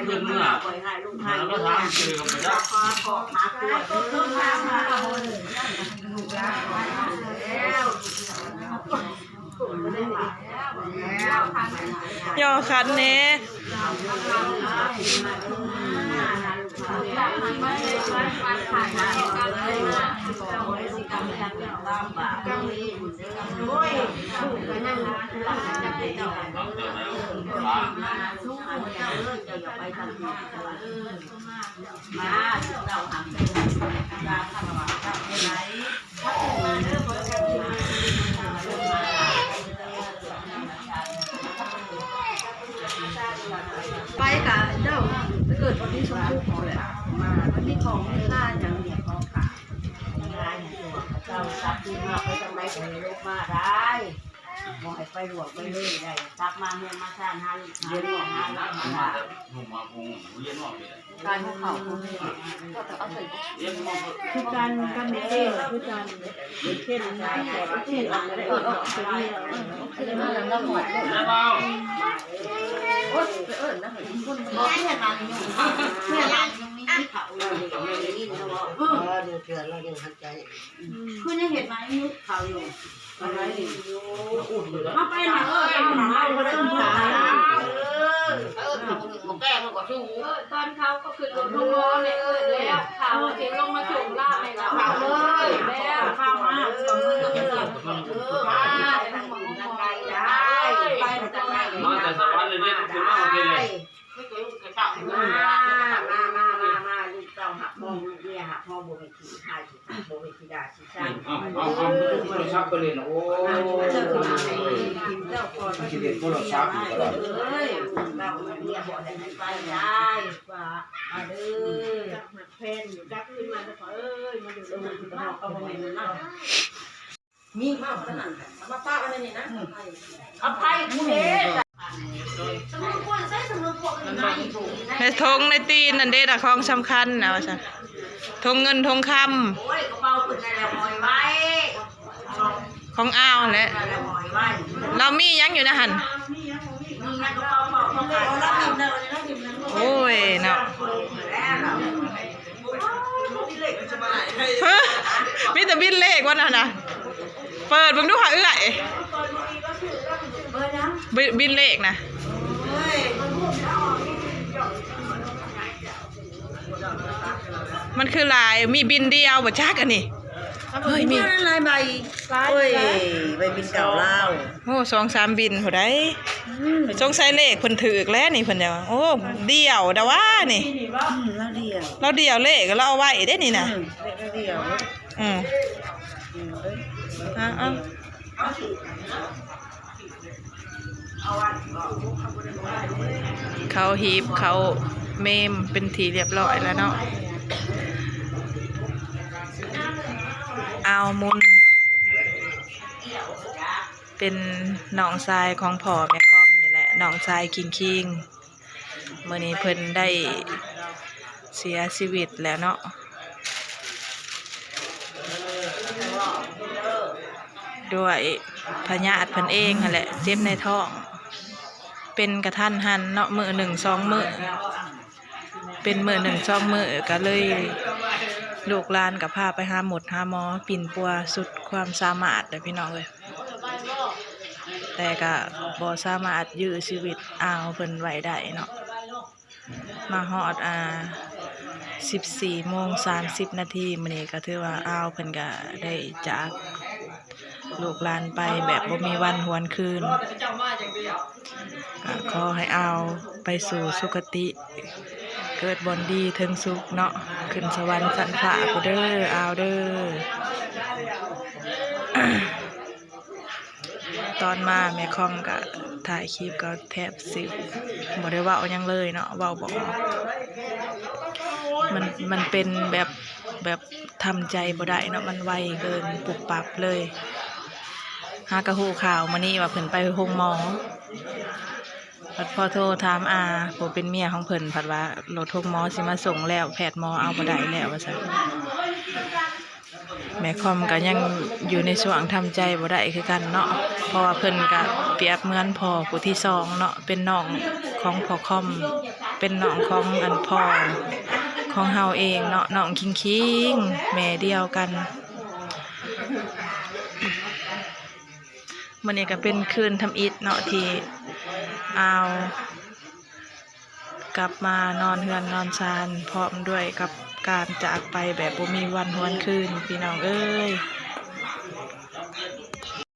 ຂຶ້ນເມືອ ແລ້ວກໍຖາມຊື່ກໍບໍ່ຈັກ ຍໍຂັນແດ່. ໄປກະເຈົ້າໄປເກີດວັນທີຊາວຫົກ ແຫຼະ ວັນທີສອງ ມີລາຫຍັງ ເຈົ້າກັບຄືນມາ ໄປທາງໃດກໍໃຫ້ລົງມາໄດ້ ບໍ່ໃຫ້ໄປຫຼວງໄປເລີຍໄດ້ ກັບມາເຮືອນມາຊານ ຫາລູກຫາເມຍ ຫາຫຼານຫາຫຼານ ການຫົວເຂົ້າ ຄືກັນກັບແມ່ເດ້ ຄືກັນ ເຊັ່ນ ເຊັ່ນ ເອີ ເອີ ເອີ ໂອ້ຍ ໄປເອີ້ນນະ ເພິ່ນບໍ່ເຮັດນະ ເພິ່ນຍັງມີເຂົາຢູ່ ໄດ້ຍິນແລ້ວບໍ່ ເອີ ເທື່ອລາວຍັງຫັນໃຈ ຄືຍັງເຮັດມາຢູ່ເຂົາຢູ່ ມາໄປນະ ເອີ ເອົານະ ເອີ ເອີ ບໍ່ແກ້ມັນກໍສູ້ ເອີ ຕອນເຂົາກໍຂຶ້ນລົດລົງມາ ແມ່ເອີ້ນແລ້ວ ເຂົາຊິລົງມາສົ່ງລາວ ແມ່ກໍເອົາເລີຍ ແລ້ວເຂົ້າມາ ເອີ ເອີ ມາ ໄດ້ ໄດ້ ໄປນະ ມາແຕ່ສະຫວັນເລີຍ ຂຶ້ນມາເປັນເລີຍ ມາ ມາ ມາ ມາ ມາ ລູກເຕົ້າຮັກຮອງ ລູກເມຍຮັກຮອງ ບໍ່ແມ່ນຂີ້ຮ້າຍ ບໍ່ເປັນທິດາຊິສ້າງ ອືມ ເອົາ ເອົາ ເອົາໂທລະສັບໄປເລີຍນະ ໂອ້ຍ ເຈົ້າຄືມາໃຫ້ກິນເຈົ້າກ່ອນ ຊິເຮັດໂທລະສັບຢູ່ກໍໄດ້ ເອີຍ ເວົ້າເລື່ອງເມຍບໍ່ໄດ້ໃຫ້ໄປໄດ້ ວ່າ ມາເດີ ແພນຢູ່ກັບຄືນມາເດີ ເອີຍ ມາເດີ ເອີຍ ເອົາບໍ່ແມ່ນນະ ມີມາຂະໜາດນັ້ນ ເອົາມາປະໄວ້ໃນນີ້ນະ ອະໄພ ແມ່ຖົງໃນຕີນນັ້ນເດ້ນະ ຂອງສຳຄັນນະວ່າຊັ້ນ ຖົງເງິນຖົງຄຳ ຂອງອາວຫັ້ນແຫຼະ ລາວມີຫຍັງຢູ່ໃນຫັ້ນ ໂອ້ຍເນາະ ຮະ ມີແຕ່ບິນເລກວັນນັ້ນນະ ເປີດເບິ່ງດູຫາເອື້ອຍ ບິນ ບິນເລກນະ ມັນຄືຫຼາຍ ມີບິນດຽວບໍ່ຈັກອັນນີ້ ເຮີ້ຍ ມີຫຼາຍໃບ ໂອ້ຍ ໃບບິນເກົ່າລາວ ໂອ້ ສອງສາມບິນພຸ້ນໃດ ອືມ ສົງໄສເລກເພິ່ນຖືກແລ້ວນີ້ ເພິ່ນວ່າ ໂອ້ ດຽວດາວານີ້ ອືມ ລາວດຽວ ລາວດຽວເລກ ລາວເອົາໄວ້ເດ້ນີ້ນະ ອືມ ລາວດຽວ ອືມ ອືມ ເອົາ ເອົາ ເຂົ້າຮີບ ເຂົ້າເມມເປັນທີ່ລຽບຮ້ອຍແລ້ວເນາະ ອາວມຸນ ເປັນນ້ອງຊາຍຂອງພໍ່ແມ່ຄອມນີ້ແຫຼະ ນ້ອງຊາຍຄິງຄິງ ມື້ນີ້ເພິ່ນໄດ້ເສຍຊີວິດແລ້ວເນາະ ດ້ວຍພະຍາດເພິ່ນເອງຫັ້ນແຫຼະ ເຈັບໃນທ້ອງ ເປັນກະທັນຫັນເນາະ ມື້ໜຶ່ງສອງມື້ ເປັນມື້ໜຶ່ງສອງມື້ ກະເລີຍ ລູກຫຼານກະພາໄປຫາໝົດຫາໝໍ ປິ່ນປົວສຸດຄວາມສາມາດເດີພີ່ນ້ອງເອີຍ ແຕ່ກະບໍ່ສາມາດຢື້ຊີວິດອາວເພິ່ນໄວ້ໄດ້ເນາະ ມາຮອດ ອ່າ ສິບສີ່ໂມງສາມສິບນາທີ ມື້ນີ້ກະຖືວ່າອາວເພິ່ນກະໄດ້ຈາກ ລູກຫຼານໄປແບບບໍ່ມີວັນຫວນຄືນ ກໍຂໍໃຫ້ອາວໄປສູ່ສຸຄະຕິ ເກີດບ່ອນດີເທິງສຸກເນາະ ຂຶ້ນສະຫວັນຊັ້ນຟ້າພຸ້ນເດີ ອາວເດີ. ຕອນມາແມ່ຄອມກະຖ່າຍຄລິບກໍແທບຊິບໍ່ໄດ້ເວົ້າຫຍັງເລີຍເນາະ ເວົ້າບໍ່ອອກ ມັນ ມັນເປັນແບບ ແບບ ທຳໃຈບໍ່ໄດ້ເນາະ ມັນໄວເກີນ ປຸບປັບເລີຍ ຫາກະຮູ້ຂ່າວມື້ນີ້ວ່າເພິ່ນໄປໂຮງໝໍ ພັດພໍໂທຖາມອາຜູ້ເປັນເມຍຂອງເພິ່ນ ພັດວ່າລົດໂຮງໝໍຊິມາສົ່ງແລ້ວ ແພດໝໍເອົາບໍ່ໄດ້ແລ້ວວ່າຊັ້ນ ແມ່ຄອມກະຍັງຢູ່ໃນຊ່ວງທຳໃຈບໍ່ໄດ້ຄືກັນເນາະ ເພາະວ່າເພິ່ນກະປຽບເໝືອນພໍ່ຜູ້ທີສອງເນາະ ເປັນນ້ອງ ຂອງພໍ່ຄອມ ເປັນນ້ອງຂອງອັນພໍ່ຂອງເຮົາເອງເນາະ ນ້ອງຄິງຄິງ ແມ່ດຽວກັນ. ມື້ນີ້ກໍເປັນຄືນທຳອິດເນາະ ທີ່ອາວກັບມານອນເຮືອນນອນຊານ ພ້ອມດ້ວຍກັບການຈາກໄປແບບບໍ່ມີວັນຫວນຄືນ ພີ່ນ້ອງເອີຍ.